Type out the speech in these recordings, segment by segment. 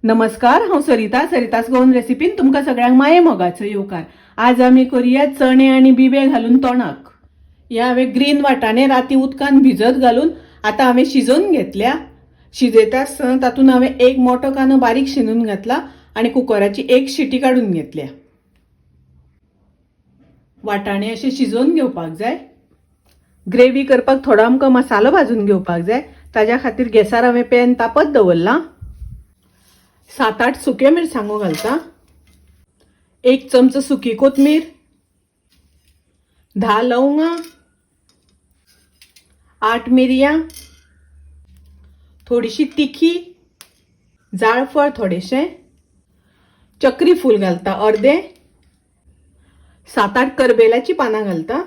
नमस्कार, हांव सरिता. सरितास गोवन रेसिपीन तुमकां सगळ्यांक माये मोगाचो येवकार. आज आमी करुया चणे आनी बिबे घालून तोणाक. हे हांवें ग्रीन वाटाणे राती उदकान भिजत घालून आतां हांवें शिजोवन घेतल्या. शिजयता आसतना तातूंत हांवें एक मोटो कांदो बारीक शिनून घातला आनी कुकराची एक शिटी काडून घेतल्या. वाटाणे अशे शिजोवन घेवपाक जाय. ग्रेवी करपाक थोडो आमकां मसालो भाजून घेवपाक जाय. ताज्या खातीर गॅसार हांवें पॅन तापत दवरलां. 7-8 सुक्यो मिरसांगो घालता, 1 चमचो सुकी कोथमीर, 10 लवंगां, 8 मिरयां, थोडीशी तिखी, जाळफळ थोडेशें, चक्री फूल घालता अर्दे, 7-8 करबेलाची पानां घालता.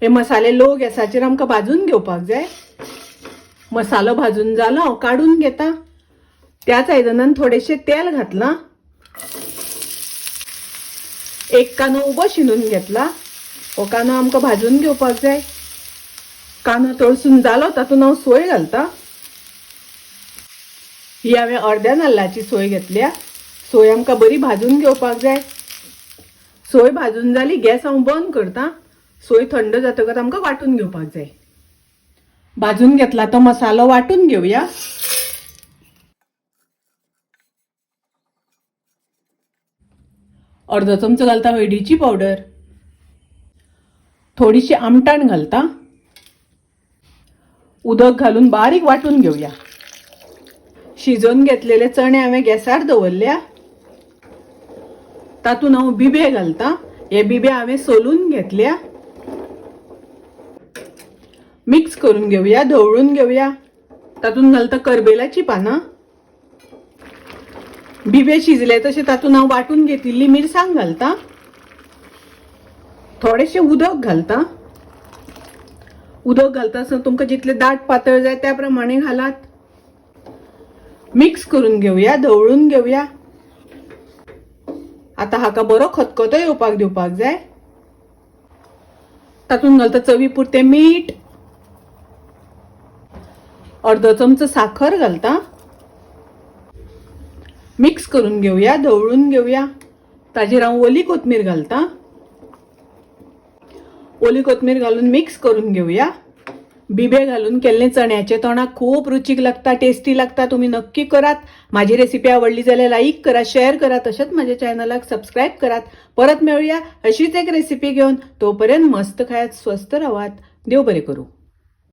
हे मसाले लो गॅसाचेर आमकां भाजून घेवपाक जाय. मसालो भाजून जालो, हांव काडून घेता. त्याच आयदनान थोडेशें तेल घातलां. एक कांदो उबो शिनून घेतला. हो कांदो आमकां भाजून घेवपाक जाय. कांदो तळसून जालो, तातूंत हांव सोय घालता. ही हांवें अर्द्या नाल्लाची सोय घेतल्या. सोय आमकां बरी भाजून घेवपाक जाय. सोय भाजून जाली, गॅस हांव बंद करता. सोय थंड जातकच आमकां वांटून घेवपाक जाय. भाजून घेतला तो मसालो वांटून घेवया. अर्दो चमचो घालता हळदीची पावडर, थोडीशी आमटाण घालता. उदक घालून बारीक वांटून घेवया. शिजोवन घेतलेले चणे हांवें गॅसार दवरल्या. तातूंत हांव बिबे घालता. हे बिबे हांवें सोलून घेतल्या. मिक्स करून घेवया, धवळून घेवया. तातूंत घालता करबेलाची पानां. बिबे शिजले तशें तातूंत हांव वांटून घेतिल्ली मिरसांग घालता. थोडेशें उदक घालता. उदक घालता आसतना तुमकां जितलें दाट पातळ जाय त्या प्रमाणे घालात. मिक्स करून घेवया, धवळून घेवया. आतां हाका बरो खतखतो येवपाक दिवपाक जाय. तातूंत घालता चवी पुरतें मीठ, अर्दो चमचो साखर घालता. मिक्स करून घेवया, धवळून घेवया. ताजेर हांव ओली कोथमीर घालता. ओली कोथमीर घालून मिक्स करून घेवया. बिबे घालून केल्ले चण्याचे तोणाक खूब रुचीक लागता, टेस्टी लागता. तुमी नक्की करात. माझी रेसिपी आवडली जाल्यार लाईक करा, शेअर करा, तशेंच माझ्या चॅनलाक सबस्क्राईब करात. परत मेळूया अशीच एक रेसिपी घेवन. तोपर्यंत मस्त खायात, स्वस्थ रावात. देव बरें करूं.